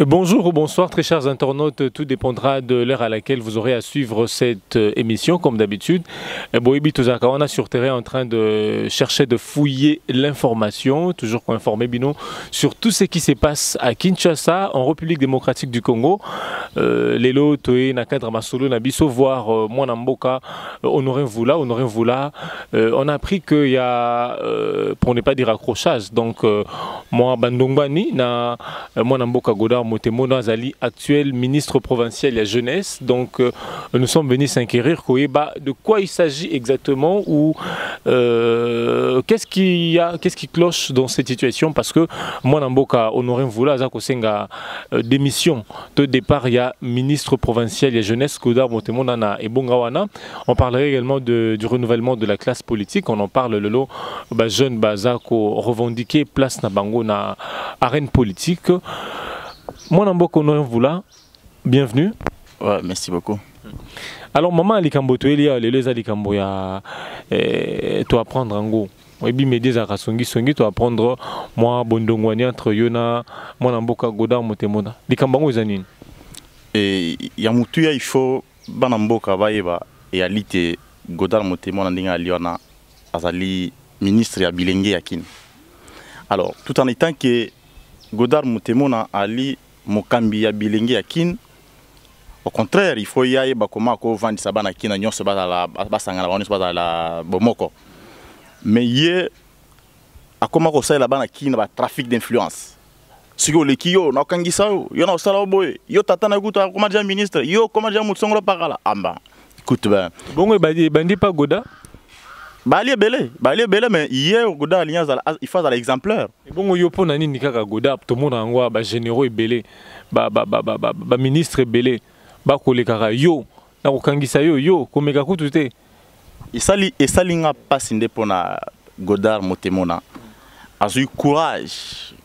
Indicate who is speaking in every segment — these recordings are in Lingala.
Speaker 1: Bonjour ou bonsoir très chers internautes, tout dépendra de l'heure à laquelle vous aurez à suivre cette émission comme d'habitude. Boyebi tozalaka wana sur terrain en train de chercher de fouiller l'information, toujours informer bino sur tout ce qui se passe à Kinshasa, en République démocratique du Congo. Lelo toye na cadre masolo na biso voir mwana mboka Honoré Mvula, Honoré Mvula, on a appris qu'il y a, pour ne pas dire accrochage, donc moi Bandongwani na mwana mboka Godard Motemona azali actuel ministre provincial de la jeunesse, donc nous sommes venus s'inquérir koyeba de quoi il s'agit exactement ou qu'est-ce qu'il y a, qu'est-ce qui cloche dans cette situation, parce que mwana mboka Honoré Mvula aza kosenga démission de départ il y a ministre provincial de la jeunesse Godard Motemona na ebonga wana. On parlerait également du renouvellement de la classe politique, on en parle lelo ba jeune baza ko revendiquer place na bango na arène politique. Mwana mboka Honoré Mvula, bienvenue.
Speaker 2: Ouais, merci beaucoup.
Speaker 1: Alors maman likambo toyelia lelo eza likambo ya to apprendre yango. Oyebi média ezalaka songisongi, to apprendre mwa bondongwani entre yo na mwana mboka Godard Motemona. Likambo yango eza nini?
Speaker 2: E, ya motuya, il faut bana mboka bayeba eyali te Godard Motemona ndenge ali wana azali ministre ya bilenge ya Kine. Alors, tout en étant que Godard Motemona ali mokambi ya bilenge ya Kine, au contraire, il faut yayeba koma kovandisa bana Kine nyonso, bazala basangana, bango nyonso bazala bomoko. Mais ye akoma kosalela bana Kine batrafic d'influence. Soki oleki yo, nakokangisa yo, yo na kosala yo boye, yo tata na kuta akoma déjà ministre, yo okoma déjà moto songolo pakala. Amba écoute ben.
Speaker 1: Bongo ebandi pa Godard?
Speaker 2: Bali ebele, bali ebele, mais ye Godard alingi azala, il faut azala exemplaire.
Speaker 1: Bongo yo mpo na nini kaka Godard? Tomona yango bagénéraux ebele, baministre ebele bakolekaka yo na kokangisa yo, yo komeka kutu te.
Speaker 2: Esali nga mpasi nde mpona Godard Motemona azwi courage,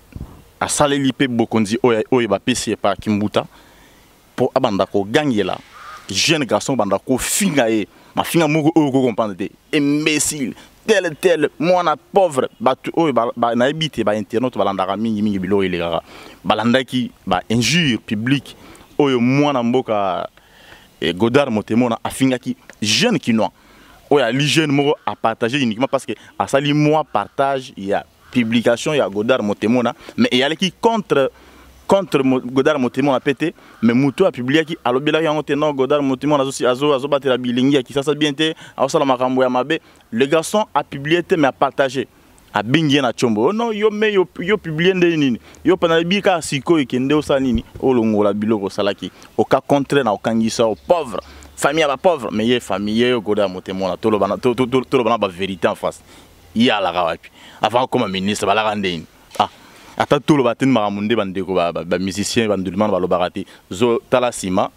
Speaker 2: asaleli mpe bokonzi oyo bapesi ye pa Kimbuta mpo abanda kogangela jeune garçon, banda kofinga ye mafinga moko oyo okocomprendre te, imbécile, tel tel, mwana pauvre. Bato oyo nayebi te, bainternaute balandaka mingimingi biloko elekaka, balandaki bainjure publique oyo mwana mboka Godard Motemona afingaki jeune kinois oyo ali jeune moko apartage uniquement parce que asali mwa partage ya publication ya Godard Motemona, mais eyalaki contre Godard Motemona mpe te. Mais moto apubliaki alobelaki yango te. Non, Godard Motemona azobatela bilingi ya Kisasa bien te, azosala makambo ya mabe. Le garçon a publié te, mais apartagé, abengi ye na tiombo: oh non, yo me yo publie nde nini? Yo mpe nayebi kaka sikoyo ekende osala nini, olongola biloko osalaki. Au cas contraire na okangisa yo, pauvre famille ya bapauvre. Mais ye famille ye yo Godard Motemona, toloba na bavérité en face, ye alaka wapi avant akoma ministre? Balaka ndeni? Ah, ata toloba te makambo nde bandeko bamusicien bandulimana balobaka te. Zo tala nsima,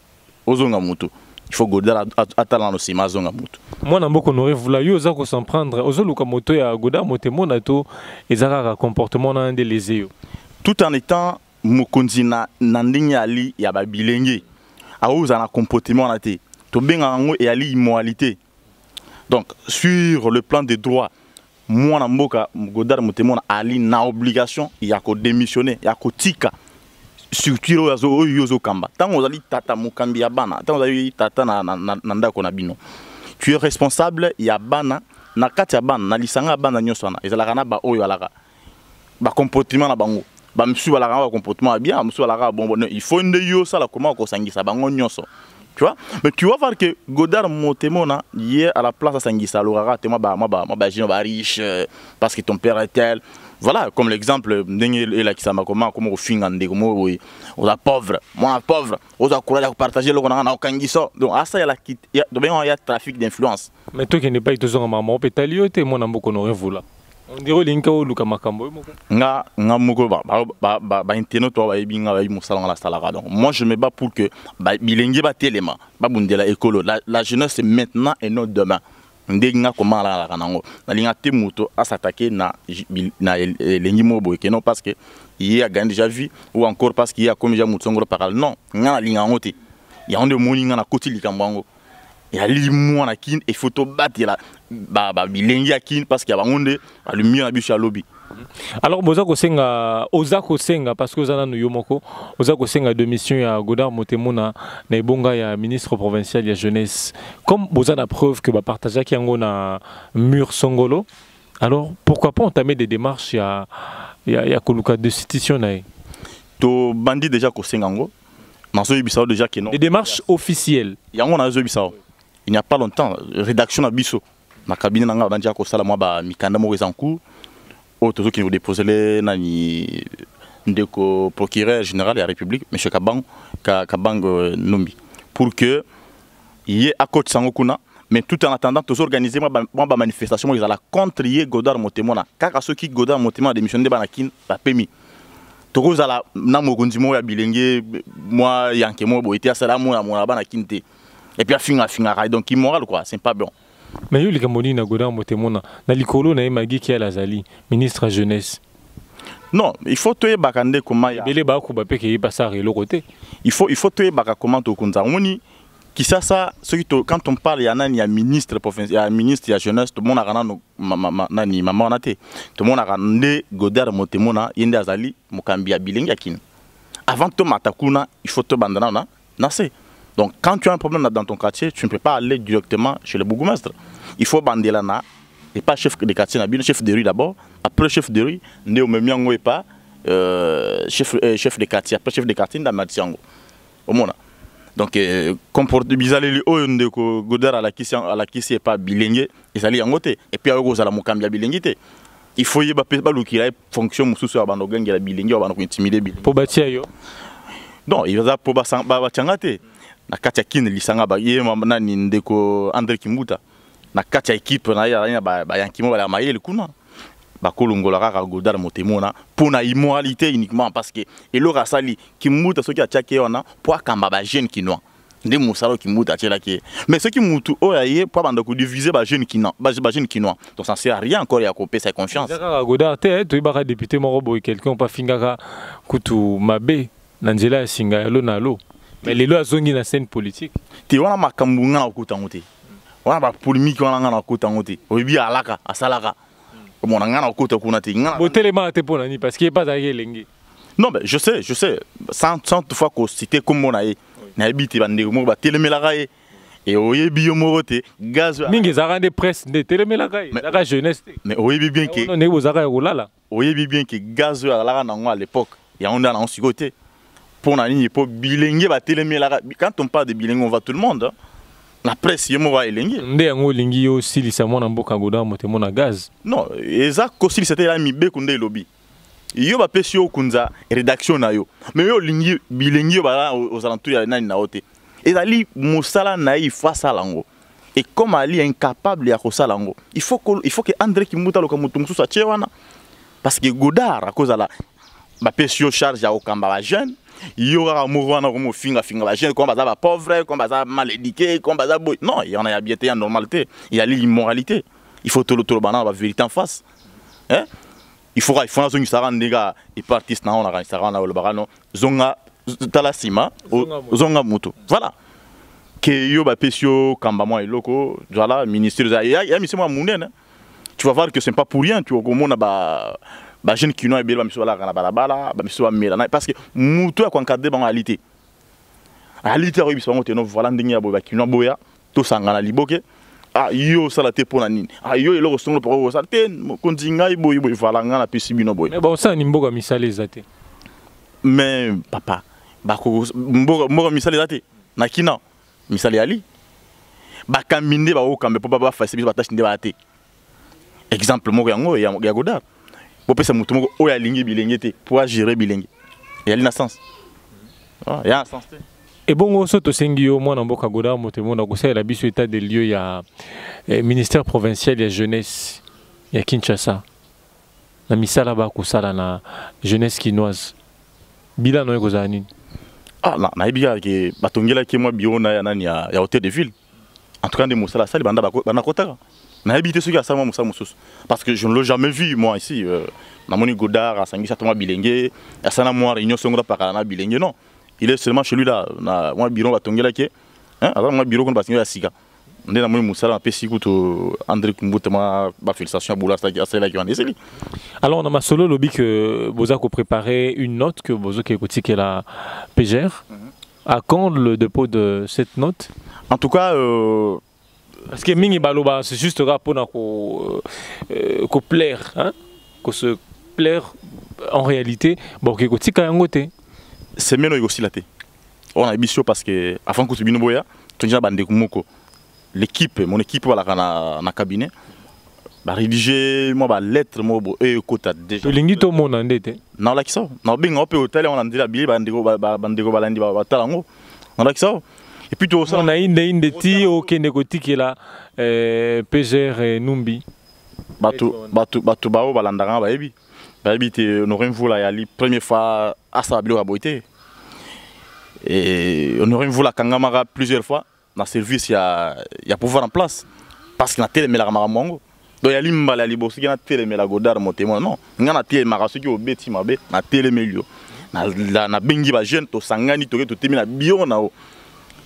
Speaker 2: ozonga motu. Il faut Godard atala nano nsima, azonga motu.
Speaker 1: Mwana mboka Honoré Mvula, yo oza kos'en prendre, ozoluka moto ya Godard Motemona to eza kaka comportement na nde lese yo?
Speaker 2: Tout en étant mokonzi na ndenge ali ya babilenge, akozala na comportement wana te. Tobengaka yango eyali immoralité. Donc sur le plan des droits, mwana mboka Godard Motemona ali na obligation ya kodémissionner, ya kotika structure oyo yo ozokamba. Ntango ozali tata mokambi ya bana, ntango ozali tata na ndako na bino, tu es responsable ya bana. Na kati ya bana, na lisanga ya bana nyonso wana, ezalaka na baoyo alaka bacomportement na bango. Bamisusu balaka na bacomportement ya bien, bamisusu balaka bon bon. Il faut nde yo osala koma kosangisa bango nyonso, tu vois. Mais tu vas voir que Godard Motemona ye, à la place asangisa, alokaka te mwa ba jeune ba riche, parce que ton père est tel. Voilà, comme l'exemple ndenge elakisama koma kofinga ndeko moko boye: oza pauvre, mwana pauvre, oza courage ya kopartage eloko nanga, na okangisa. Donc asalelaki, tobenga ya trafic d'influence.
Speaker 1: Mais tokende pai, tozonga mama mpe etali yo te. Mwana mboka Honoré Mvula, on dirait olingi oluka makambo oyo moko.
Speaker 2: Nga moko, bainternaute oyo bayebi nga, bayebi mosala nga nasalaka. Donc moi, je me bats pour que bilenge batelema, babundela ekolo. La jeunesse, c'est maintenant et non demain. Ndenge nga koma alalaka nango, nalinga te moto asatake na elengi moko boye ke non, parce que ye a gagné déjà vie ou encore parce que ye akomi déjà moto songolo pakala. Non, nga nalinga yango te. Yango nde omoni nga nakoti likambo yango eyali mwana Kine. Il faut tobatela bilenge ya Kine parce que ya bango nde balumière na biso ya lobi.
Speaker 1: Alors boza kosenga, oza kosenga, parce que oza nanu yo moko, oza kosenga démission ya Godard Motemona na ebonga ya ministre provincial ya jeunesse. Comme boza na preuve que bapartageaki yango na mur songolo, alors pourquoi pas entamer des démarches ya koluka destitution na ye?
Speaker 2: Tobandi déjà kosenga yango. Nazoyebisa yo déjà ke non.
Speaker 1: Des démarches officielles.
Speaker 2: Yango nazoyebisa yo, il n'y a pas longtemps, rédaction na biso na cabinet na nga babandi ya kosala mwa bamikanda moko eza en cours oyo tozokende kodéposer nani, ndeko procureur général ya République, monsieur Kabang, Kabang Numbi, pour que ye akotisa yango kuna. Mais tout en attendant, tozoorganiser mwa bamanifestation moko ezala contre ye Godard Motemona. Kaka soki Godard Motemona démission, nde bana Kine bapemi. Tokozala na mokonzi moko ya bilenge mwa yanke moko boye te, asala mona mona bana Kine te, et puis afinga afingaka, donc immoral quoi, c'est pas bon.
Speaker 1: Mais yo, likambo nini na Godard Motemona? Na likolo na ye Magi Kiala azali ministre ya jeunesse.
Speaker 2: Non, il faut toyebaka nde koma ya
Speaker 1: Ebele bakoba mpe ke ye basala eloko te.
Speaker 2: Il faut toyebaka comment tokonza. Omoni Kisasa, soki to, quand on parle ya nani, ya ministre provincial, ya ministre ya jeunesse, tomonaka nano nani, mama wana te. Tomonaka nde Godard Motemona, ye nde azali mokambi ya bilenge ya Kini. Avant tomata kuna, il faut tobanda nano na se. Donc quand tu as un problème dans ton quartier, tu ne peux pas aller directement chez le bourgmestre. Il faut bandela na et pas chef de quartier na bino, chef de rue d'abord. Après chef de rue, nde omemi yango epa chef de quartier. Après chef de quartier, nde amati yango. Omona, donc comporte bizaleli oyo ndeko Godard alakisi epa bilenge ezali yango te. Et puis ayoki kozala mokambi ya bilenge te. Il faut yeba mpe balukila ye fonction mosusu ya bando ogangela bilenge, ya bando kointimider bilenge.
Speaker 1: Mpo batia yo?
Speaker 2: Non, eza mpo batianga te. Na kati ya Kine lisanga ye nani, ndeko André Kimbuta, na kati ya équipe na ye azali na bayanki mo balaka mayele kuna. Bakolongola kaka Godard Motemona mpo na immoralité uniquement, parce que eloko asali, Kimbuta soki atiaki ye wana mpo akamba bajeune kinois, nde mosala oyo Kimbuta atielaki ye. Mais soki mutu oyo aye mpo abanda kodiviser bajeune kinois, bajeune kinois, donc ça sert à rien encore ya kopesa confiance.
Speaker 1: Eza kaka Godard te. Toyebaka député moko boye, quelqu'un mpo afingaka kutu mabe na nzela ya singa ya lo na lo, mais lelo azongi na scène politique.
Speaker 2: Te, wana makambo nga na kokuta yango te. Wana bapolémique wana, nga na kokuta yango te. Oyebi alaka asalaka omona, nga na kokota kuna te. Nga
Speaker 1: Botelemaka te mpo na nini? Parce que ye mpe azalaki elenge.
Speaker 2: Non, mais je sais, je sais, sans toutefois kociter kombo na ye, nayebi te bandeko moko batelemelaka ye e oyebi yo moko te gaz.
Speaker 1: Mingi ezalaka nde presse nde etelemelaka ye, ezalaka jeunesse te.
Speaker 2: Mais oyebi bien ke
Speaker 1: ndenge bozalaka ya kolala.
Speaker 2: Oyebi bien ke gaz oyo azalaka nango à l'époque, yango nde nango sikoyo te. Mpo na nini? Mpo bilenge batelemelaka. Quand on parle de bilenge, on voit tout le monde, hein. La presse, ye moko elenge.
Speaker 1: Nde yango olingi yo osilisa mwana mboka Godard Motemona gaz?
Speaker 2: Non, eza kosilisa te. Eza mibeko nde elobi. Yo bapesi yo okunza rédaction na yo, mais yo olingi bilengi yo baza aux alentours ya nani na yo te. Ezali mosala na ye, il faut asala yango. Et comme ali incapable ya kosala yango, il faut que André Kimbuta aloka moto mosusu atie wana, parce que Godard akozala bapesi yo charge ya kokamba bajeune, yo kaka moko wana komo ofingafinga bajeune comme baza bapauvre, comme baza mal éduqué, comme baza boye. Non, yana ya bien te, ya normal te, eyali immoralité. Il faut toloba na bavérité en face, hein? Il faut nazongisaka ndenge epa artiste na ngo nakanisaka wana, olobaka no zonga tala nsima, zonga moto. Voilà ke yo bapesi yo kamba mwa eloko, voilà, ministère ya mission mwa monene. Tu vas voir que c'est pas pour rien. Tu okomona ba bajeune kinois ebele, bamisu balaka na balabala, bamisu bamela, parce que moto ya koencadrer bango ali te, ali te. Akoyebisa bango te: no, voilà ndenge ya boye, bakinois boya tosangana liboke. Ah, yo osala te mpo na nini? Ah, yo eloko songolo poko kosala te, mokonzi ngai boye boye, voilà, ngai napesi bino boye.
Speaker 1: Mais bosala ni mboka misala eza te.
Speaker 2: Mais papa, bako mboka misala eza te na kina misala eyali. Bakambi nde bakokambe mpo bafasi biso batâches nde baya te. Exemple moko yango ya Godard, bopesa motu moko oyo alingi bilenge te po agérer bilenge, eyali na sens, ya na sens te.
Speaker 1: Ebongo so tosengi yo, mwana mboka Godard Motemona, kosalela biso état de lieu ya ministère provincial ya jeunesse ya Kinshasa na misala bakosala na jeunesse kinoise, bilan oyo ekozala nini?
Speaker 2: Ah, nayebi kaka ke batongelaki mwa bureau na ya nani ya hôtel de ville. En tout cas nde mosala asali banda banda kotaka. Nayebi te soki asali mwa mosala mosusu, parce que je ne l'ai jamais vu moi ici. Namoni Godard asangisi ata mwa bilenge, asala mwa réunion songo pakala na bilenge. Non, il est seulement chez lui là, na mwa bureau batongelaki ye, aza mwa bureau kuna basengeli ya sika. Nde namoni mosala napesi kutu André Kumbuta mwa bafélicitation ya boulot asalaki wana, eseli.
Speaker 1: Alors, na masolo, olobi que boza préparer une note que bozoke kotikela PGR. À quand le dépôt de cette note?
Speaker 2: En tout cas,
Speaker 1: parce que mingi baloba, c'est juste kaka mpona ko plaire, hein? Ko se plaire. En réalité, boke kotika yango te.
Speaker 2: Semaine oyo ekosila te. Oyo nayebi biso, parce que avant kutu bino boya, tongi na bandeko moko, l'équipe, mon équipe balaka na cabinet, barédige mwa balettre moko boye oyo ekota déjà.
Speaker 1: Tolingi tomona nde te.
Speaker 2: Naolakisa o, naobenga o mpe otali yango na nzela bili. Bandeko balandi, batala yango, naolakisa o. Et puis tosala
Speaker 1: na inde inde ti okende kotikela PGR Numbi.
Speaker 2: Bato bao balandaka nga bayebi te Honoré Mvula yali première fois asala biloko ya boye te. Et Honoré Mvula akangamaka plusieurs fois na service ya pouvoir en place, parce que natelemelaka makambo yango. Donc yali mbala ya liboso soki natelemela Godard Motemo, non. Nga natelemaka soki obeti mabe, natelemeli yo, nabengi bajeune, tosangani, toke, totemi na bureau na yo.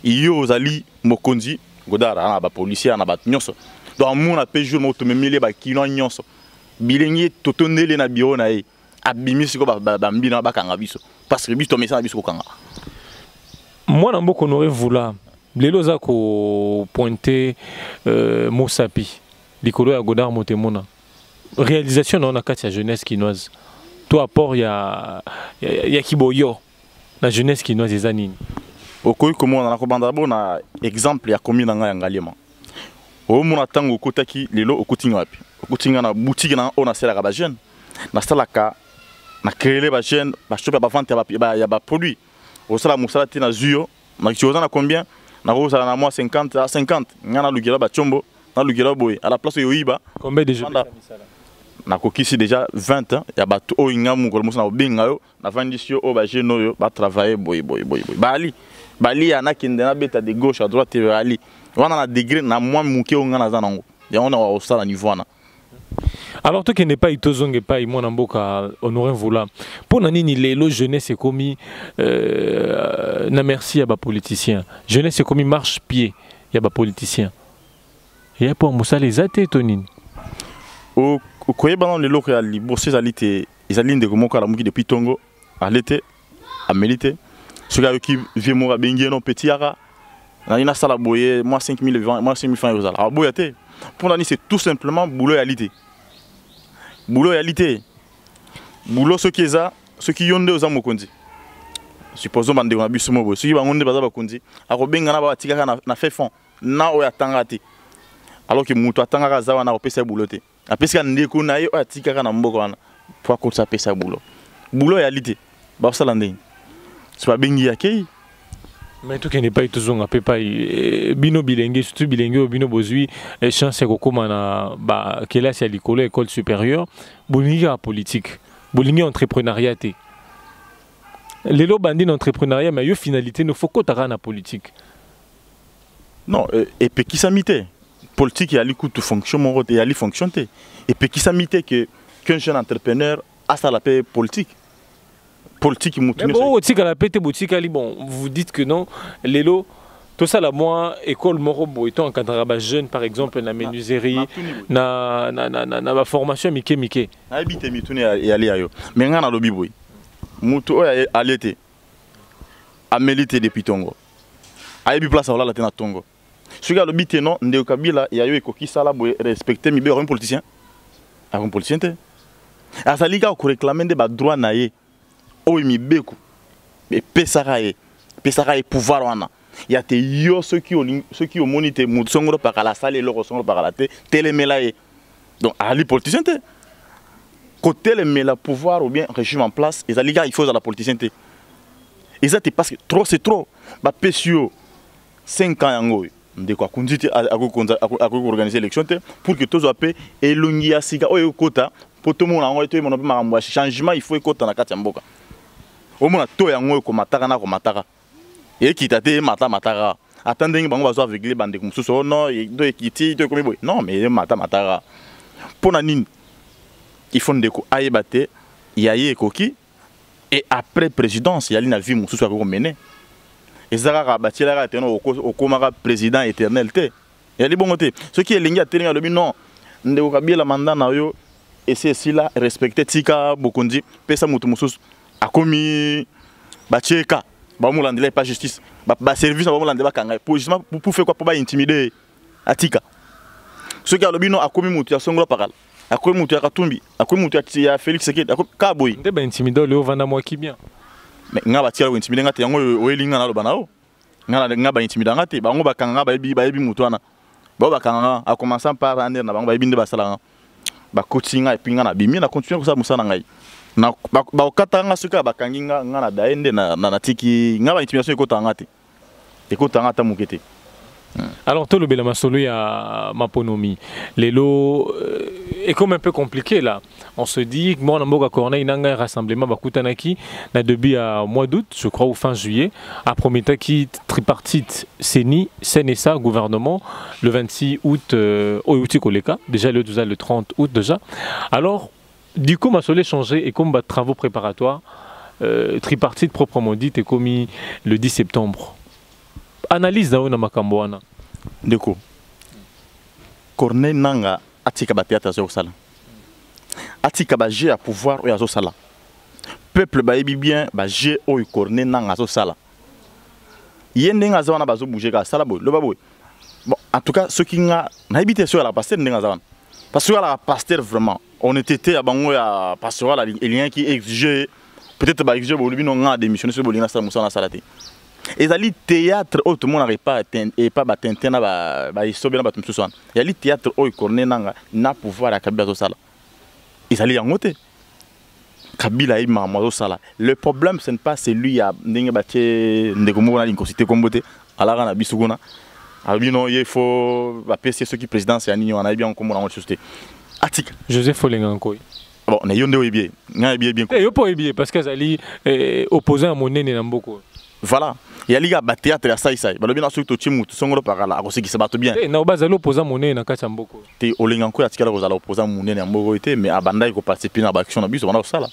Speaker 2: Yo ozali mokonzi, Godard aza na bapolicier, na bato nyonso. Donc amona mpe jour moko tomemeli ye bakinois nyonso, bilenge, totondeli ye na bureau na ye, abimi sikoyo bambina bakanga biso, parce que biso tomesana na biso kokanga.
Speaker 1: Mwana mboka Honoré Mvula, lelo oza kopointe mosapi likolo ya Godard Motemona. Réalisation na yo na kati ya jeunesse kinoise to apport ya kiboyo na jeunesse kinoise eza nini?
Speaker 2: Okoki komona, na kobanda d'abord na exemple ya commune na ngai ya Ngaliema. Omona ntango okotaki, lelo okoti nga wapi? Okoti nga na boutique na oyo nasalaka bajeune, nasalaka na créele bajeune bashop ya bavente ya baproduit. Osala mosala te, nazwi yo, oza na combien? Nakozala na mwa 50 a 50. Ngai nalukela batiombo, nalukela boye à la place oyo oyiba.
Speaker 1: Combien de
Speaker 2: Nakokisi déjà 20 ans ya bato oyo nga mokolo mosusu na kobenga yo, navandisi yo, oyo bajeune oyo batravaille boye boye boye boye, bali bali ya nakende nabeta de gauche à droite, bali wana na degré na mwa moke oyo nga naza nango, yango na kosala niveau wana.
Speaker 1: Alors, tokende epai, tozonga epai mwana mboka Honoré Mvula. Mpo na nini lelo jeunesse ekomi na merci ya bapoliticien, jeunesse ekomi marche pied ya bapoliticien ya mpo mosala eza te to nini?
Speaker 2: Okoyeba nano eloko ya liboso ezali te, ezali ndeko moko alamuki depuis ntongo, ale te, ameli te. Soki ayoki vie moko abengi ye: "Non, petit, yaka, nani nasala boye, mwa 5000, mwa 5000 francs." Ekozala aboya te. Mpo nani? C'est tout simplement boulot yali te, boulot yali te. Boulot soki eza, soki yo nde oza mokonzi, supposons bandeko na biso mo boye, soki bango nde baza bakonzi, akobenga na batikaka na fait fond na oyo atangaka te, alors que moto atangaka aza wana, akopesa ye boulot te. Apesika ndeko na ye oyo atikaka na mboka wana po akotisa, apesa boulot. Boulot eyali te, basala ndenge so babengi ye, akei.
Speaker 1: Mais tokende epai, tozonga mpe epai bino bilenge, surtout bilenge oyo bino bozwi chance ya kokóma na bakelasi ya likolo, école supérieure. Bolingi kaka politique, bolingi entrepreneuriat te. Lelo bandi na entrepreneuriat, mais yo finalité no faut kota kaka na politique.
Speaker 2: Non, epekisami te. Politique eyali kutu fonction moko te, eyali fonction te. Epekisami te que qu'un jeune entrepreneur asala mpe politique. Politique, mutu
Speaker 1: nyonso otikala mpe te, botikali. Bon, vous dites que non, lelo tosala mwa école moko boye to encadraka bajeune, par exemple na menuiserie, na baformation ya mike mike.
Speaker 2: Nayebi te mituni eyali ya yo, mais ngai nalobi boye: mutu oyo alie te, ameli te depuis ntongo, ayebi place akolala te na ntongo, soki alobi te: "Non, ndeko Kabila, ya yo ekoki, sala boye, respecte mibeko," akomi politicien? Akomi politicien te. Azali kaka koréclame nde badroit na ye oyo mibeko epesaka ye pouvoir wana ya te. Yo soki omoni te motu songolo pakala asali eloko songolo pakala te, telemela ye. Donc azali politicien te. Kotelemela pouvoir ou bien régime en place ezali kaka il faut ozala politicien te, eza te, parce que trop c'est trop. Bapesi yo 5 ans, yango oyo ndeko akundi te, akoki koorganiser élection te pour que tozwa mpe elongi ya sika oyo ekota, mpo tomona yango, toyemona mpe makambo ya changement. Il faut ekota na kati ya mboka. Omona to yango ekomataka na komataka, ekita te, emata mataka. Ata ndenge bango bazwa aveugle bandeko mosusu: "Oh non, to ekiti, to ekomi boye." Non, mais emata mataka mpo na nini? Il faut ndeko ayeba te ya ye ekoki et après présidence yali na vie mosusu akoki komene. Eza kaka batielaka te, no, okomaka président éternel te. Yali bongo te. Soki elengi atelemi, alobi non, ndeko Kabila, mandat na yo esi esila, respecte, tika bokonzi, pesa moto mosusu. Akomi batie ka bamolandela epa justice, baservice bamolandela, bakanga ye pour justement pour faire quoi? Pour baintimider atika. Soki alobi non, akomi moto ya songola pakala, akomi moto ya Katumbi, akomi moto ya Félix Tshisekedi, ka boye.
Speaker 1: Nde baintimide oyo ovanda mwa kimia.
Speaker 2: Mais nga batikala kointimide nga te. Yango oyo oyeli nga naloba na yo, nga baintimide nga te. Bango bakanga nga, bayebi moto wana. Bao bakanga nga, à commençant par aner na bango, bayebi nde basala nga. Bakoti nga et puis nga nabimi, na continue kosala mosala na ngai. Bakokata nga soki bakangi nga, nga na daye nde natiki nga. Baintimidation ekotaka nga te, ekotaka nga ata moke te.
Speaker 1: Alors tolobela masolo ya maponomi lelo, est comme un peu compliqué là. On se dit, mwana mboka Corneille Nanga, rassemblement bakutanaki na début ya mois d'août, je crois, ou fin juillet, aprometaki tripartite CENI, CNSA, gouvernement le 26 août oyo euti koleka déjà, le 12, le 30 août déjà. Alors du coup masolo changé et comme ba travaux préparatoires, tripartite proprement dit ekomi le 10 septembre. Analyse na oyo na makambo wana?
Speaker 2: Ndeko Corneille Nanga atika bathéâtre aza kosala, atika bajeu ya pouvoir oyo azosala. Peuple bayebi bien bajeu oyo Corneille Nanga azosala. Ye ndenge aza wana, bazobouge kaka, asala boye, loba boye. Bon, en tout cas soki nga nayebi te soki alaka pasteur ndenge aza wana, parce que soki alaka pasteur, vraiment honnêteté ya bango ya pastoral elingaki exige peut-être baexige bolobi no nga démissionné soki bolingi nasala mosala, nasala te. Ezali théâtre oyo tomonaka epa batintin na baesobe na bato mosusu wana. Ezali théâtre oyo Corneille Nanga na pouvoir ya Kabila azosala. Ezali yango te. Kabila ayebi makambo azosala. Le problème, ce n'est pas celui ya ndenge batie ndeko moko na linkosite kombo te, alaka na biso kuna, alobi non, ye faut bapesi ye soki présidence ya nini wana, ayebi yango kombo nango lisusu te, atika.
Speaker 1: Joseph Olenga Nkoi.
Speaker 2: Bon, na yo nde oyebi ye, ngai nayebi ye bien.
Speaker 1: Yo mpo oyebi ye parce que azali opposant ya monene na mboka oyo.
Speaker 2: Voilà, yali kaka bathéâtre ya saisai. Balobi na soki totie mutu songolo pakala, akosekisa bato bien.
Speaker 1: Te, na bazali opposant monene na kati ya mboka oyo.
Speaker 2: Te, Olenga Nkoy atikala kozala opposant monene ya mboka oyo te, mais abandaki koparticipe na baaction na biso, banda kosala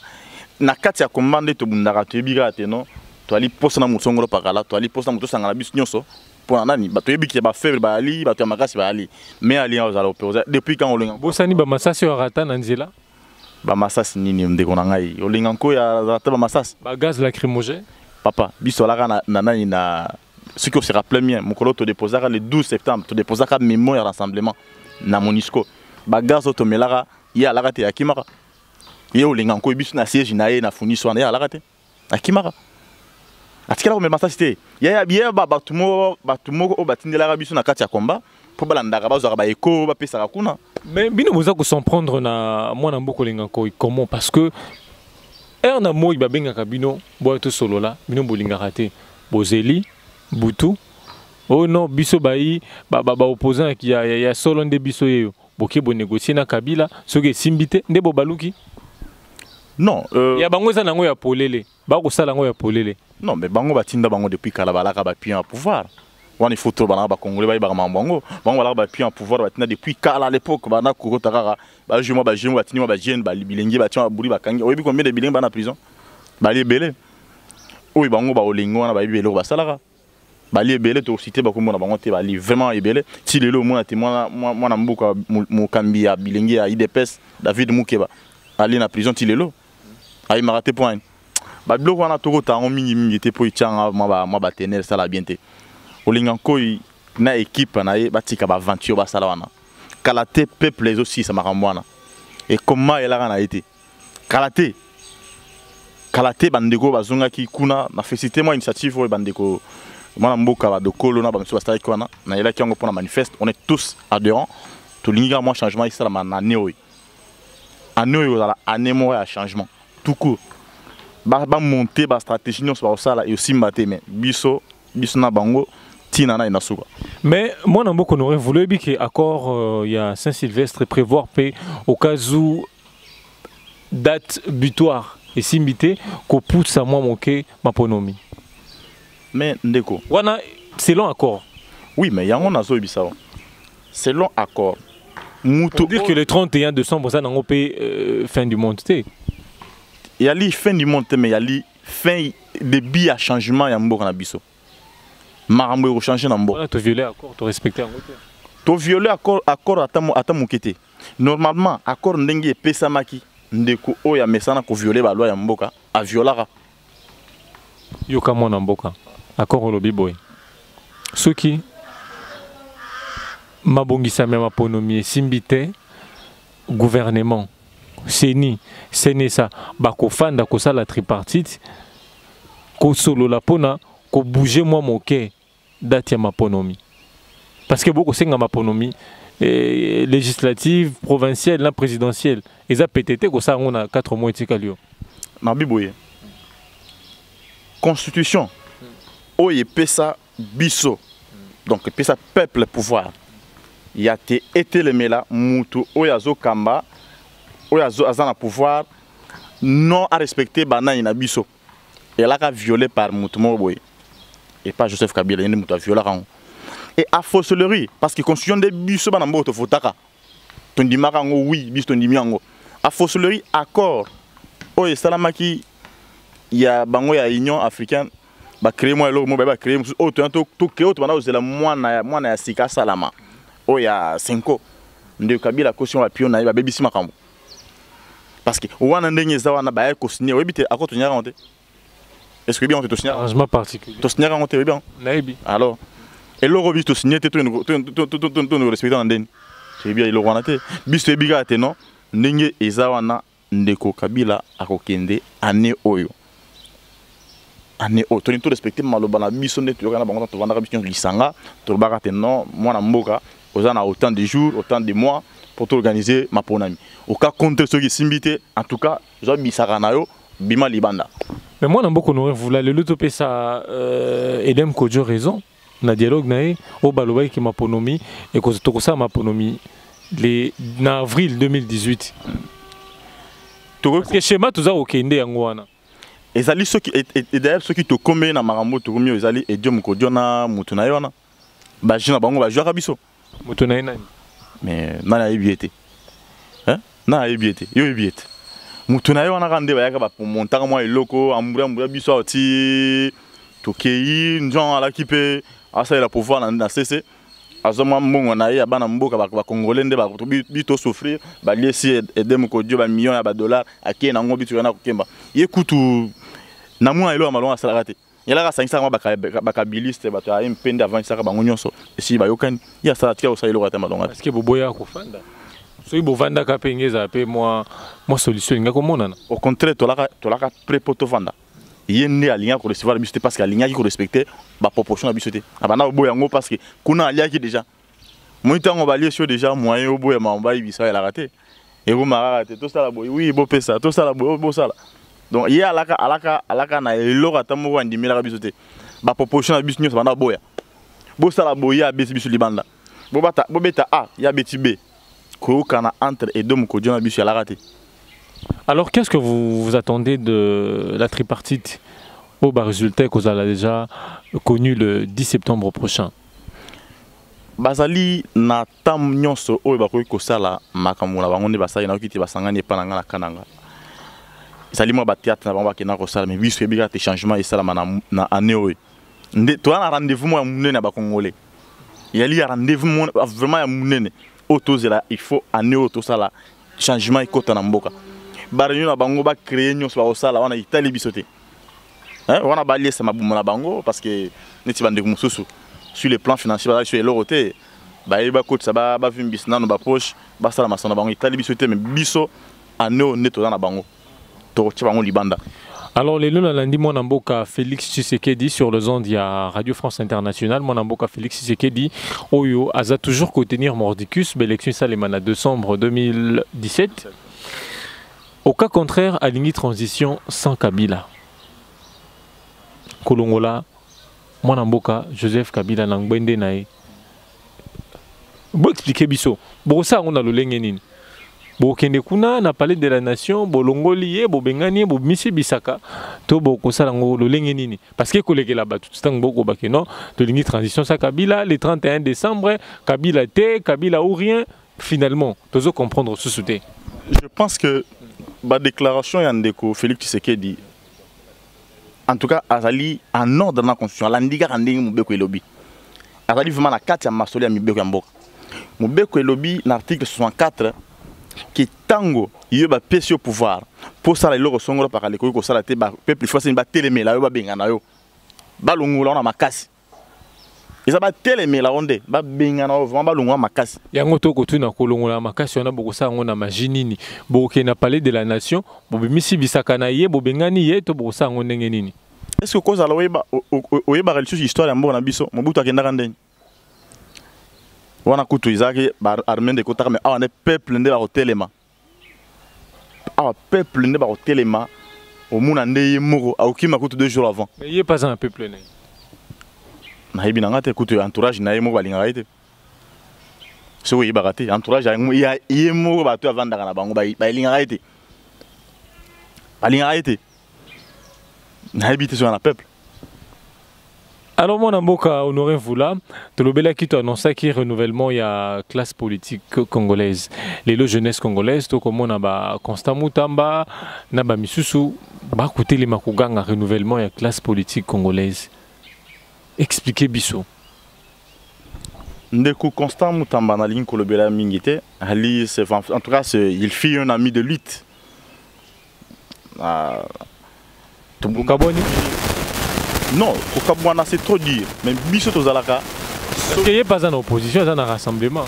Speaker 2: na kati ya komba nde tobundaka. Toyebi kaka te non, toali posa na motu songolo pakala, toali posa na motu osangana biso nyonso. Mpo na nani? Toyebi ke bafaible bayali, bato ya makasi bayali, mais alinga kozala opposant depuis quand Olenga?
Speaker 1: Bosani bamasasi oyo arata na nzela.
Speaker 2: Bamasasi nini, ndeko na ngai? Olenga Nkoy azala te bamasasi.
Speaker 1: Bagaz lacrymogène.
Speaker 2: Papa, biso alaka na nani na soki ose rappelle bien, mokolo todéposaka le 12 septembre, todéposaka mémo ya rassemblement na MONUSCO, bagaz oyo tomelaka, ye alaka te, akimaka. Ye Olenga Nkoy, biso na siège na ye na funisi wana, ye alaka te, akimaka, atikala komema masasi te. Ye bato moko oyo batindelaka biso na kati ya combat mpo balandaka, bazwaka baeko, bapesaka kuna.
Speaker 1: Mais bino boza s'en prendre na mwana mboka Olenga Nkoy comment? Parce que ere na moi babengaka bino boya tosolola, bino bolingaka te, bozeli butu oyo. Non, biso bayi baopposant ya solo nde biso yeyo. Boke bonégocie na Kabila, soki esimbi te nde bobaluki.
Speaker 2: Non.
Speaker 1: Ya bango eza nango ya polele, bakosala yango ya polele.
Speaker 2: Non, mais bango batinda bango depuis kala, balaka bapion ya pouvoir wana. Il faut to balaka, bacongolais bayebaka makambo yango. Bango balaka bapion ya pouvoir, batinda depuis kala. À l'époque bana kokota kaka bajeu mwa bajeu, batindi mwa bajeune bilenge, batia babuli, bakangi. Oyebi combien de bilenge bana prison? Bali ebele. Oyo bango baolingi wana, bayebi eloko basalaka, bali ebele. Tocite bakombo na bango te, bali vraiment ebele. Ti lelo omona te mwana mboka mokambi ya bilenge ya UDPS, David Mukeba, ali na prison ti lelo, ayemaka te. Point babiloko wana tokota yango mingimingi te mpo etianga mwa batenere esala bien te. Olenga Nkoi na équipe na ye batika baaventure basala wana. Kala te peuple ezosilisa makambo wana, ekoma elaka na ye te. Kala te, kala te bandeko bazongaki kuna na félicité mwa initiative oyo bandeko mwana mboka badokolo na bamisusu basalaki wana. Nayelaki yango mpona manifeste. On est tous adhérents. Tolingi kaka mwa changement esalama na année oyo. Année oyo ozala année moko ya changement tout court. Bamonte bastratégie nyonso bakosala, esimba te, mais biso na bango ntina na ye na suka.
Speaker 1: Mais mwana mboka on aurait voulu que accord ya Saint-Sylvestre prévoir mpe au cas où date butoir esimbi te, kopusa mwa moke maponomi.
Speaker 2: Mais ndeko,
Speaker 1: wana selon accord.
Speaker 2: Oui, mais yango nazoyebisa yo, selon accord mutu
Speaker 1: dire que le 31 décembre oza nango mpe fin du monde te.
Speaker 2: Yali fin du monde te, mais yali fin début ya changement ya mboka na biso. Makambo ekochange na mboka.
Speaker 1: Wana toviole accord, torespecte yango te.
Speaker 2: Tovioler accord ata moke te. Normalement, accord ndenge epesamaki, ndeko oyo amesana kovioler baloi ya mboka aviolaka.
Speaker 1: Yoka, mwana mboka, accord olobi boye: soki mabongisami ya maponomi esimbi te, gouvernement, CENI, CNSA bakofanda kosala tripartite, kosolola mpona kobouger mwa moke date ya maponomi, parce que bokosenga maponomi législative, provinciale na présidentielle. Eza pete te kosala yango na 4 mois etikali yo.
Speaker 2: Nabi boye: constitution oyo epesa biso, donc epesa peuple pouvoir ya te etelemela mutu oyo azokamba, oyo aza na pouvoir non arespecte banani na biso. Elaka violé par mutu moko boye et pas Joseph Kabila. Ye nde moto aviolaka yango et a fortiori parce que constitution nde biso bana mboka tofotaka, tondimaka yango. Oui, biso tondimi yango. A fortiori accord oyo esalamaki ya bango ya Union africaine, bacréer mwa eloko moko, baye bacréer mosusu oyo toya tocréer, oyo tobanda kozela mwana ya sika asalama, oyo ya Cenco. Ndeko Kabila akosi ngo, bapio na ye babebisi makambo, parce que wana ndenge eza wana, baye kosigner. Oyebi te accord tosignaka yango te? Est ce que oyebi yango te? Tosignaka
Speaker 1: Arrangement particulier.
Speaker 2: Tosignaka yango te, oyebi yango?
Speaker 1: Nayebi.
Speaker 2: Alors eloko biso tosigne te, toyende korespecter na ndeni toyebi eloko wana te. Biso toyebi kaka te non, ndenge eza wana, ndeko Kabila akokende année oyo. Année oyo tolingi torespecter maloba na biso nde toyoka na bango. Tovandaka biso nyonso lisanga, tolobaka te non, mwana mboka oza na autant de jours, autant de mois pour toorganiser maponami. Oka compte soki esimbi te, en tout cas ozwa bisaka na yo, bima libanda.
Speaker 1: Mais mwana mboka Honoré Mvula, lelo topesa Edem Kojo raison na dialogue na ye oyo balobaki maponomi tokosala maponomi na avril 2018, parce que schéma toza kokende yango wana.
Speaker 2: Ezali soki d'ailleurs soki tokomi na makambo tokomi oyo, ezali Edem Kojo na motu na ye wana, bajeu na bango bajwaka biso.
Speaker 1: Moto na ye nani?
Speaker 2: Mais nani ayebi ye te? Nani ayebi ye te? Yo oyebi ye te? Motu na ye wana kaka nde bayaka, bamontaka mwa eloko, ambuya ambuya biso awa ti tokei. Nzon alaki mpe asalela pouvoir na sese, azwa mwa mbongo na ye ya bana mboka bacongolais nde bi tosouffrir. Baliesi Edem Kojo bamillion ya badollar, akei nango. Biso yana kokemba ye kutu na mwana eloko ya malongo asalaka te. Yalaka asangisaka mwa bakabiliste, bato ya mpe nde avandisaka bango nyonso, esi bayokani. Ye asala tika kosala eloko ata malonga te.
Speaker 1: Parce que boboya kofanda. Soki bovandaka mpe nge ezala mpe mwa solution elinga komonana.
Speaker 2: Au contraire, tolaka prêt mpo tovanda. Ye nde alingaki korecevoir biso te, parce que alingaki korespecter baproportion na biso te. Abanda koboya yango parce que kuna aliaki déjà. Moi ntango baliesi yo déjà, moyen oboya makambo bayebisa oyelaka te, ekoma kaka te tosala boye, oui bopesa, tosala boye, bosala. Donc ye alaka na eloko ata moko andimelaka biso te. Baproposition na biso nyonso, banda boya bosala boye, ye abeti biso libanda. Bobeta A, ye abeti B. Koyokana entre Edem Kojo na biso yalaka te.
Speaker 1: Alors, qu'est-ce que vous vous attendez de la tripartite au bas résultat qu'on a déjà connu le 10 septembre prochain?
Speaker 2: Bazali na ntango nyonso oyo bakoki kosala makambo na bango nde basali. Nayoki te basangani epa na nga na Kananga, ezali mwa bathéâtre na bango bakenda kosala. Mais biso yebi kaka te changement esalama na année oyo. Nde toza na rendez-vous moko ya monene ya bacongolais, yali ya rendez-vous vraiment ya monene oyo tozela. Il faut année oyo tosala changement ekɔta na mboka. Baréunion na bango, bacréer nyonso bakosala wana, etali biso te. Wana baliesa mabumu na bango, parce que neti bandeko mosusu sur le plan financier bazali so eloko te, bayebi bakotisa, bavimbisa nano bapoche, basala masano na bango, etali biso te. Mais biso, année oyo nde toza na bango, tokotia bango libanda.
Speaker 1: Alors lelo nalandi mwana mboka Félix Tshisekedi sur les ondes ya Radio France Internationale. Mwana mboka Félix Tshisekedi oyo aza toujours kotenir mordicus baélection esalema na décembre 2017. Au cas contraire, alingi transition sans Kabila, kolongola mwana mboka Joseph Kabila na ngbende na ye. Boexpliquer biso bokosala yango na lolenge nini? Bokende kuna na Palais de la Nation, bolongoli ye, bobengani ye, bobimisi bisaka, to bokosala yango lolenge nini? Parce que kolekela bato ntango bokobake non, tolingi transition sans Kabila le 31 décembre, Kabila te, Kabila ou rien, finalement tozo comprendre susu te.
Speaker 2: Je pense que badéclaration ya ndeko Félix Tshisekedi, en tout cas azali en ordre na constitution, alandi kaka ndenge mobeko elobi, azali vraiment na kati ya masolo ya mibeko ya mboka. Mobeko elobi na article 64 ke ntango yo bapesi yo pouvoir mpo osala eloko songolo pakala ekoki kosala te, bapeuple faut aseni batelemela yo, babengana yo, balongola yo na makasi. Eza batelemela yo nde babengana yo vraiment, balongola makasi.
Speaker 1: Yango to kotuna kolongola makasi wana, bokosala yango na magie nini? Bokokende na Palais de la Nation, bobimisi bisaka na ye, bobengani ye, to bokosala yango ndenge nini?
Speaker 2: Est ce que kozala oyebaka lisusu histoire ya mboka na biso? Mobutu akendaka ndenge wana, kutu ezalaki baarmée nde ekotaka, mais awa nde peuple nde bakotelema, awa peuple nde bakotelema. Omona nde ye moko akokima kutu 2 jours avant.
Speaker 1: Mais ye mpe aza na peuple na ye.
Speaker 2: Nayebi na nga te, kutu entourage na ye moko balingaka ye te. Soki oyebaka te, entourage ye moko, bato avandaka na bango balingaka ye te, balingaka ye te. Nayebi te soki na peuple.
Speaker 1: Alors, mwana mboka Honoré Mvula, tolobelaki, to annonçaki renouvellement ya classe politique congolaise. Lelo jeunesse congolaise tokomona ba Constant Mutamba na ba misusu bakotelema koganga renouvellement ya classe politique congolaise. Expliquez biso.
Speaker 2: Ndeko Constant Mutamba, nalingi kolobela mingi te. Ali, en tout cas, il fut un ami de lutte.
Speaker 1: Bokabwani?
Speaker 2: Non, kokabwana, c'est trop dire, mais biso tozalaka
Speaker 1: Parce que ye mpe aza na opposition, aza na rassemblement.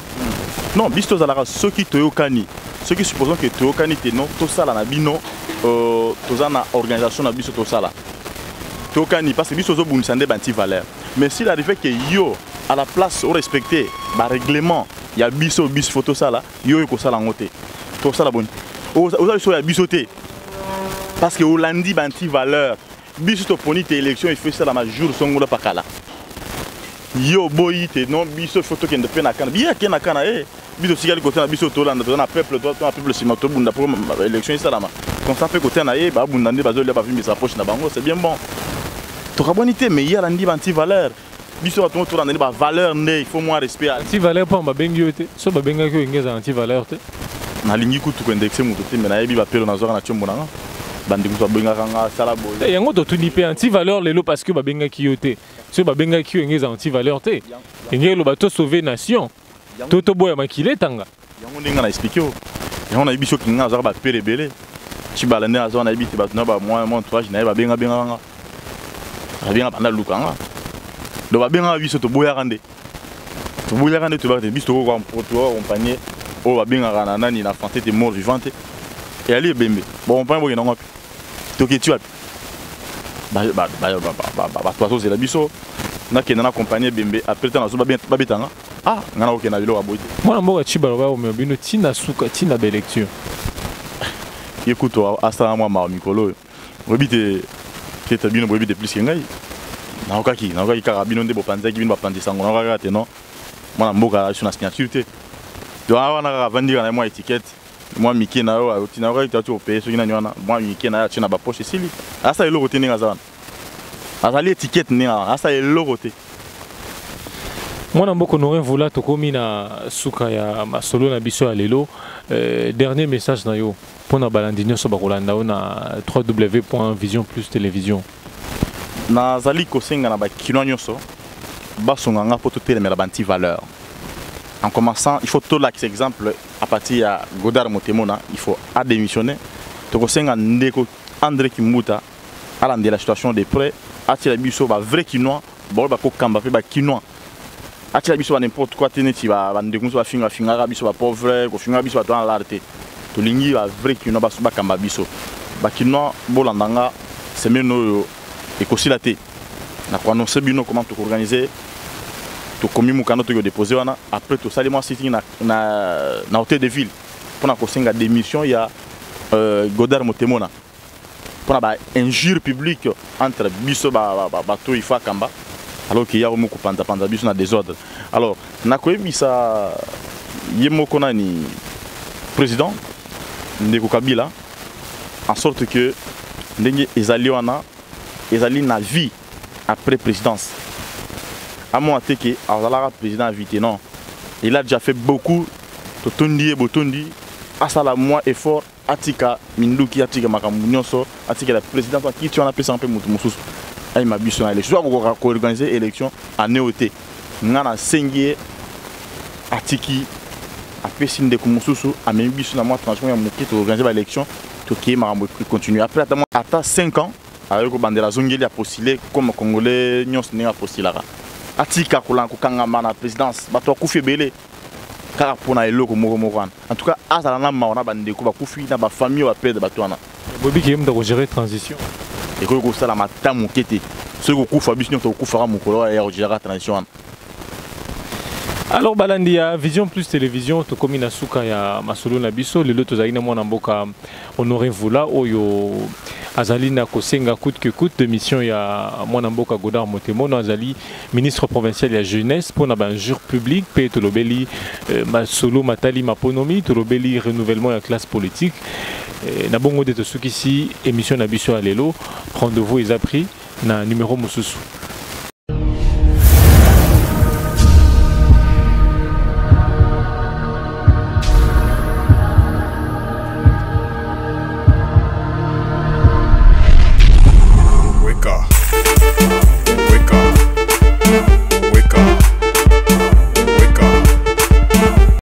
Speaker 2: Non, biso tozalaka, soki toyokani, soki supposons que toyokani te, non, tosala na bino, toza na organisation na biso, tosala, toyokani, parce que biso tozobundisa nde baanti-valeur. Mais s'il arrivait que yo, à la place orespecte barèglement ya biso, biso faut tosala, yo oyo kosala yango te, tosala boni? Oza biso ya biso te, parce que olandi baanti-valeur. Biso toponi te élection il faut esalama jour songolo pakala. Yo boyi te, non, biso faut tokende mpe na kana, biye ake na kana e biso totikali kote na biso, tolanda, toza na peuple, to na peuple nsima, tobunda mpo élection esalama. Constant mpe kote na ye, babunda nde bazolia, bavimbisa poche na bango, c'est bien bon. Tokabwani te, mais ye alandi baanti-valeur. Biso bato ngo tolanda nde bavaleur nde, il faut moins respect.
Speaker 1: Anti-valeur mpo babengi yo te. So babengaki yo, enge eza anti-valeur te.
Speaker 2: Nalingi kutu koindexer moto te, mais nayebi bapelo nazwaka na tiombo na nga, bandeko moto babengaka nga sala boye.
Speaker 1: Yango totuni mpe anti-valeur lelo, parce que babengaki yo te. Soki babengaki yo, enge eza anti-valeur te. Enge eloba to sauver nation, to toboya makili etanga.
Speaker 2: Yango ndenge na expliquer o yango, nayebi soki nga azwaka bapele ebele. Tshibala nde azwaka, nayebi te, bato na bamwa entourage na ye babengabengaka nga, babenga banda luka nga. Donc babengaka biso, toboyaka nde, toboyaka nde, toyebaka te biso tokoaccompagner oyo babengaka na nani na français te, mort vivant te, eyali ebembe. Bakompagne bokenda ngo wapi? Toketi wapi? Bato bazozela biso, nakenda na accompagner ebembe, après ntango nazo babetanga, ah, nga nakokenda biloko ya boye te.
Speaker 1: Mwana mboka Tshibala baomema bino ntina suka, ntina baélection.
Speaker 2: Ye kutu asala mwa mawa mikolo oyo. Oyebi te, peut-être bino boyebi te plus ke ngai. Nayokaki kaka bino nde bopanzaki, bino bapanzisango. Nayokaki kaka te, non, mwana mboka aso na signature te. Donc awa wana kaka avandi kaka na ye mwa étiquette mwa mike na yo oti. Nayokaki te ati opeye soki nani wana, mwa mike na ye atie na bapoche, esili. Asala eloko te ndenge aza wana, azali étiquette ndenge wana, asala eloko te.
Speaker 1: Mwana mboka Honoré Mvula, tokomi na suka ya masolo na biso ya lelo. Dernier message na yo mpona balandi nyonso bakolanda yo na www Vision Plus Télévision.
Speaker 2: Nazali kosenga na bakinois nyonso basunga nga mpo totelemela baanti-valeur. En commençant, il faut tolakisa exemple à partir ya Godard Motemona, il faut adémissionner. Tokosenga ndeko André Kimbuta alandela situation de près, atiela biso bavrai Kinois baoyo bakokamba mpe bakinois, atiela biso ba n'importe quoi te, neti bandeko mosusu bafingafingaka biso bapauvre, kofingaka biso bato wana lar te. Tolingi bavrai Kinois bakamba biso. Bakinois, bolanda nga, semaine oyo ekosila te na koannonce bino comment tokoorganiser. Tokomi mokanda, toki kodépose wana, après tosali mwa sitting na hôtel de ville mpona kosenga démission ya Godard Motemona mpona bainjure publique entre biso bato. Il faut akamba, alors ke ya omo kopanzapanza biso na désordre. Alors nakoyebisa ye moko nani, président ndeko Kabila, en sorte que ndenge ezali wana, ezali na vie après présidence, amona te ke azalaka président à vie te. Non, il a déjà fait beaucoup, totondi ye botondi. Asala mwa effort, atika minduki, atika makambo nyonso, atikela présidence akiti wana, apesaka mpe moto mosusu ayima biso na élection. So akokoka koorganiser élection année oyo te, nga nasengi ye atiki. Apesi ndeko mosusu, amemi biso na mwa transition ya moke, toorganiser baélection, tokei, makambo econtinue. Après ata ata 5 ans, ayoki kobandela, azongeli, apostule comme Congolais nyonso ndenge apostulaka. Atika kokangama na présidence. Bato bakufi ebele kaka mpona eloko moko moko wana. En tout cas, azala na mawa na bandeko bakufi, na bafamille oyo baperdre bato wana.
Speaker 1: Boyebi ye moto akogérer transition?
Speaker 2: Ekoki kosalama ata moke te. Soki kokufa, biso nyonso tokufaka mokolo oyo ya kogérer transition wana.
Speaker 1: Alors, balandi ya Vision Plus Télévision, tokomi na suka ya masolo na biso. Lelo tozali na mwana mboka Honoré Mvula, oyo azali na kosenga coûte que coûte démission ya mwana mboka Godard Motemono, azali ministre provincial ya jeunesse, mpona bainjure publique. Mpe tolobeli masolo matali maponomi, tolobeli renouvellement ya classe politique. Na bongo nde tosukisi émission na biso ya lelo. Rendez-vous eza pris na numéro mosusu.